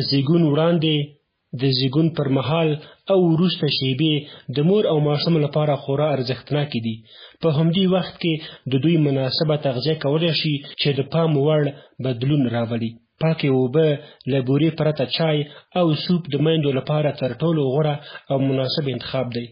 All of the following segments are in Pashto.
زیږون وړاندې، د زیږون پر مهال او وروسته شیبې د مور او ماشوم لپاره خورا ارزښتناکې دي. په همدې وخت کې د دوی مناسبه تغذیه کولی شي چې د پام وړ بدلون راولي. پاکې اوبه، له بورې پرته چای او سوپ د میندو لپاره تر ټولو غوره او مناسب انتخاب دی.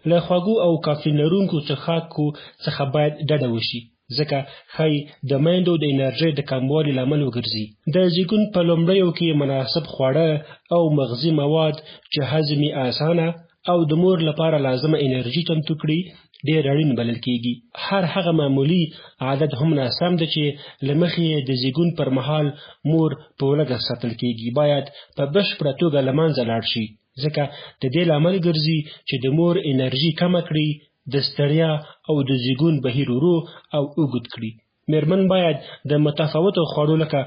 له خوږو او کافین لرونکو څښاکو څخه باید ډډه وشي، ځکه ښايي د میندو د انرژۍ د کموالي لامل وګرځي. د زیږون په لومړیو کې مناسب خواړه او مغزي مواد چې هضم یې اسانه او د مور لپاره لازمه انرژي چمتو کړي، ډېر اړین بلل کېږي. هر هغه معمولي عادت هم ناسم دی چې له مخې یې د زیږون پر مهال مور په ولږه ساتل کېږي، باید په بشپړه توګه له منځه لاړ شي، ځکه د دې لامل ګرځي چې د مور انرژي کمه کړي، د ستړیا او د زیږون بهیر ورو او اوږد کړي. میرمن باید د متفاوتو خوړو لکه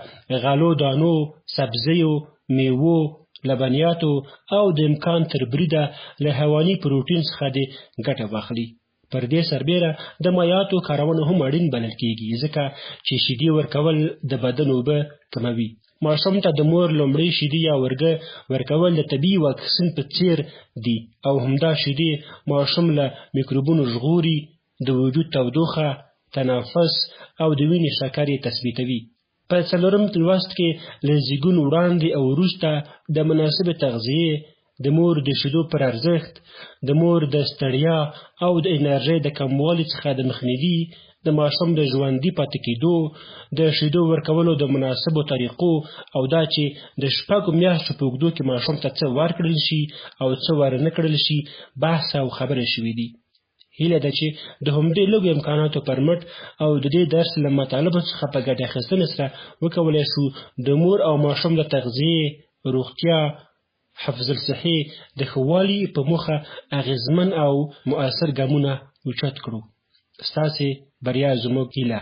غلو دانو، سبزیو، میوو، لبنیاتو او د امکان تر بریده له حیواني پروټین څخه دې ګټه واخلي. پر دې سربېره د مایعاتو کارونه هم اړین بلل کېږي، ځکه چې شیدې ورکول د بدن اوبه کموي. ماشوم ته د مور لومړۍ شیدې یا ورګه ورکول د طبیعي واکسین په څېر دي او همدا شیدې ماشوم له میکروبونو ژغوري، د وجود تودوخه، تنفس او د وینې شکر یې تثبیتوي. په څلورم لوست کې له زیږون وړاندې او وروسته د مناسبې تغذیې، د مور د شیدو پر ارزښت، د مور د ستړیا او د انرژۍ د کموالي څخه د مخنیوي، د ماشوم د ژوندي پاتې کېدو، د شیدو ورکولو د مناسبو طریقو او دا چې د 6 میاشتو په اوږدو کې ماشوم ته څه ورکړل شي او څه ورنه کړل شي، بحث او خبرې شوې دي. هیله ده چې د همدې لږو امکاناتو پر مټ او د دې درس له مطالبو څخه په ګټه اخیستنې سره وکولای شو د مور او ماشوم د تغذیې، روغتیا، حفظ الصحې د ښه والي په موخه اغېزمن او مؤثر ګامونه اوچت کړو. ستاسې بریا زموږ هیله.